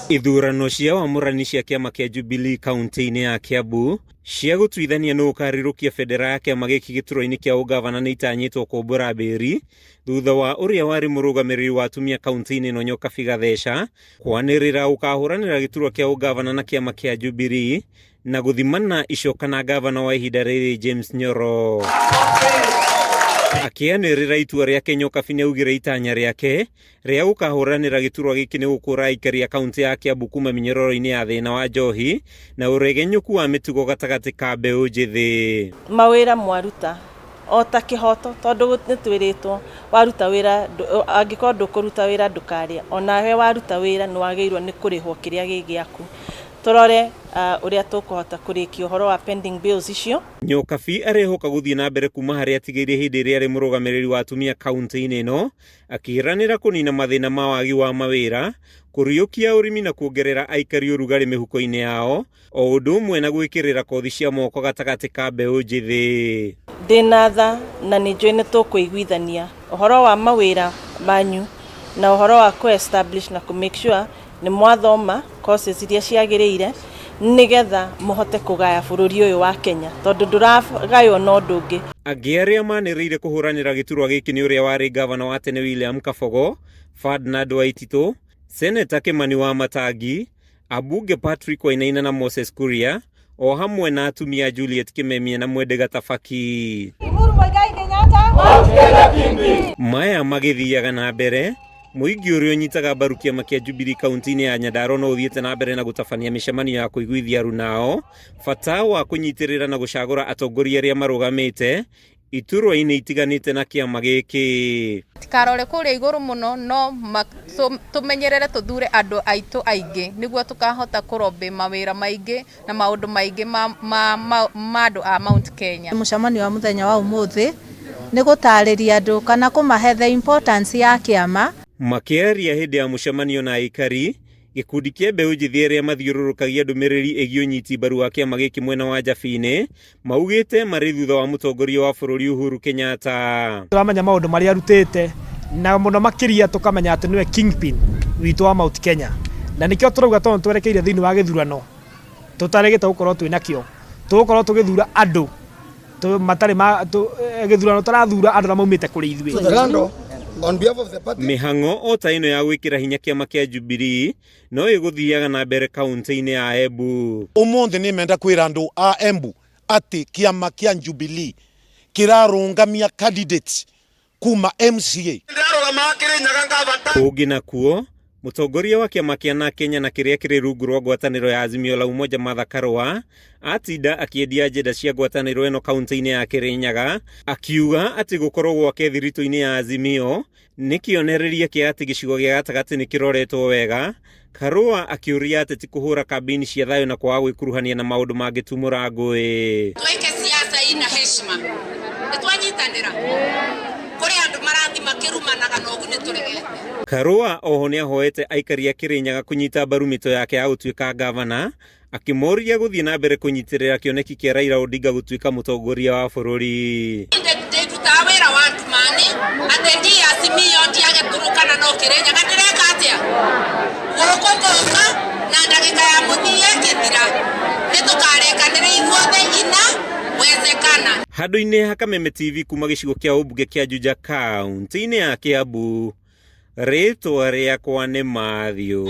Ithurano cia wamũrani cia kĩama kĩa Jubilee kauntĩ-inĩ ya Kiambu cia gũtuithania nũ ũkarirũkia bendera ya kĩama gĩkĩ gĩturwa-inĩ kĩa ũgavana nĩ itanyĩtwo kũmbũra mbĩri thutha wa ũrĩa warĩ mũrũgamĩrĩri wa atumia kauntĩ-inĩ ĩno Nyokabi Gatheca kwanĩrĩra ũkahũranĩra gĩturwa kĩa ũgavana na kĩama kĩa Jubilee na gũthimana icoka na gavana wa ihinda rĩrĩ James Nyoro. Akĩanĩrĩra itua rĩake Nyokabi nĩaugire itanya rĩake rĩa gũkahũranĩra gĩturwa gĩkĩ nĩ gũkũra aikari a kaunti ya Kiambu kuma mĩnyororo-inĩ ya thĩna wa njohi na ũregenyũku wa mĩtugo gatagatĩ ka mbeũ njĩthĩ. Mawĩra mwaruta o ta kĩhoto tondũ nĩ twĩrĩtwo waruta wĩra angĩkorwo ndũkũruta wĩra ndũkarĩa, onawe waruta wĩra nĩ wagĩrĩirwo nĩ kũrĩhwo kĩrĩa gĩ gĩaku. Tũrore ũrĩa tũkũhota kũrĩkia ũhoro wa pending bills icio. Nyokabi arehoka gũthiĩ na mbere kuma harĩa atigĩire hĩndĩ ĩrĩa arĩ mũrũgamĩrĩri wa atumia kaunti-inĩ ĩno, akĩĩranĩra kũnina mathĩna ma wagi wa mawĩra, kũriũkia ũrĩmi na kuongerera aikari ũrugarĩ mĩhuko-inĩ yao, o ũndũ ũmwe na gwĩkĩrĩra kothi cia moko gatagatĩ ka mbeũ njĩthĩ. Ndĩna tha na nĩ njũĩ nĩ tũkũiguithania ũhoro wa mawĩra manyu na ũhoro wa kũ establish na kũ make sure nĩ mwathoma courses iria ciagĩrĩire nĩgetha mũhote kũgaya bũrũri ũyũ wa Kenya tondũ ndũragaywo na ũndũ ũngĩ. Angĩ arĩa manĩrĩire kũhũranĩra gĩturwa gĩkĩ nĩ ũrĩa warĩ ngavana wa tene William Kabogo, Ferdinand Waititũ, Seneta Kimani wa Matangi, ambunge Patrick Wainaina na Moses Kuria, o hamwe na atumia Juliet Kimemia na Mwende Gatabaki. Uhuru Muigai Kenyatta. Maya magĩthiaga na mbere mũingĩ ũrĩa ũnyitaga mbaru kĩama kĩa Jubilee kaunti-inĩ ya Nyandarua no ũthiĩte na mbere na gũtabania mĩcemanio ya kũiguithia arunao bata wa kũnyitĩrĩra na gũcagũra atongoria arĩa marũgamĩte iturwa-inĩ itiganĩte na kĩama gĩkĩ. Tikarore kũrĩa igũrũ mũno no tũmenyerere tũthure andũ aitũ aingĩ nĩguo tũkahota kũrobĩ mawĩra maingĩ na maũndũ maingĩ ma andũ a Mount Kenya. Mũcemanio wa mũthenya wa ũmũthĩ nĩ gũtarĩria andũ kana kũmahe the importance ya kĩama. Makĩaria hĩndĩ ya mũcemanio na aikari, gĩkundi kĩa mbeũ njĩthĩ arĩa mathiũrũrũkagia ndũmĩrĩri ĩgiĩ ũnyiti mbaru wa kĩama gĩkĩ mwena wa Njabini maugĩte marĩ thutha wa mũtongoria wa bũrũri Uhuru Kenyatta. Tũramenya maũndũ marĩa arutĩte na mũno makĩria tũkamenya atĩ nĩwe kingpin witũ wa Mount Kenya, na nĩkĩo tũrauga tondũ twerekeire thĩinĩ wa gĩthurano tũtaregete gũkorwo twĩ nakĩo, tũgũkorwo tũgĩthura andũ matarĩ ma gĩthurano tũrathura andũ arĩa maumĩte kũrĩ ithuĩ. Mĩhang'o o ta ĩno ya gwĩkĩra hinya kĩama kĩa Jubilee no ĩgũthiaga na mbere kaunti-inĩ ya Embu. Ũmũthĩ nĩ menda kwĩra andũ a Embu atĩ kĩama kĩa Jubilee kĩrarũngamia candidates kuma MCA. Kũngĩ nakuo, mũtongoria wa kĩama kĩa na Kenya na kĩrĩa kĩrĩ rungu rwa ngwatanĩro ya Azimio la Umoja Martha Karua atinda akĩendia ajenda cia ngwatanĩro ĩno kaunti-inĩ ya Kirinyaga, akiuga atĩ gũkorwo gwake thiritũ-inĩ ya Azimio nĩ kĩonereria kĩa atĩ gĩcigo gĩa gatagatĩ nĩ kĩroretwo wega. Karua akĩũria ateti kũhũra kambĩini cia thayũ na kwaga gwĩkuruhania na maũndũ mangĩtumũra ngũĩ. Twĩke siasa ina heshima, nĩtwanyitanĩra kũrĩ andũ marathi makĩrumanaga na ũguo nĩtũregete. Karua oho nĩahoete aikari a Kirinyaga kũnyita mbaru mĩto yake ya gũtuĩka ngavana, akĩmoria gũthiĩ na mbere kũnyitĩrĩra kĩoneki kĩa Raila Odinga gũtuĩka mũtongoria wa bũrũri. Ndĩrutaga wĩra wa ndumani atĩ ndi Azimio ndiage Turukana no Kirinyaga ndĩreka atĩa gũkũ ngũka na ndagĩka ya mũthia ĩkĩthira nĩtũkarĩkanĩra ithuothe ina wezekana. Handũ-inĩ ha Kameme TV kuma gĩcigo kĩa ũmbunge kĩa Juja kaunti-inĩ ya Kiambu, rĩtwa rĩakwa nĩ Matthew.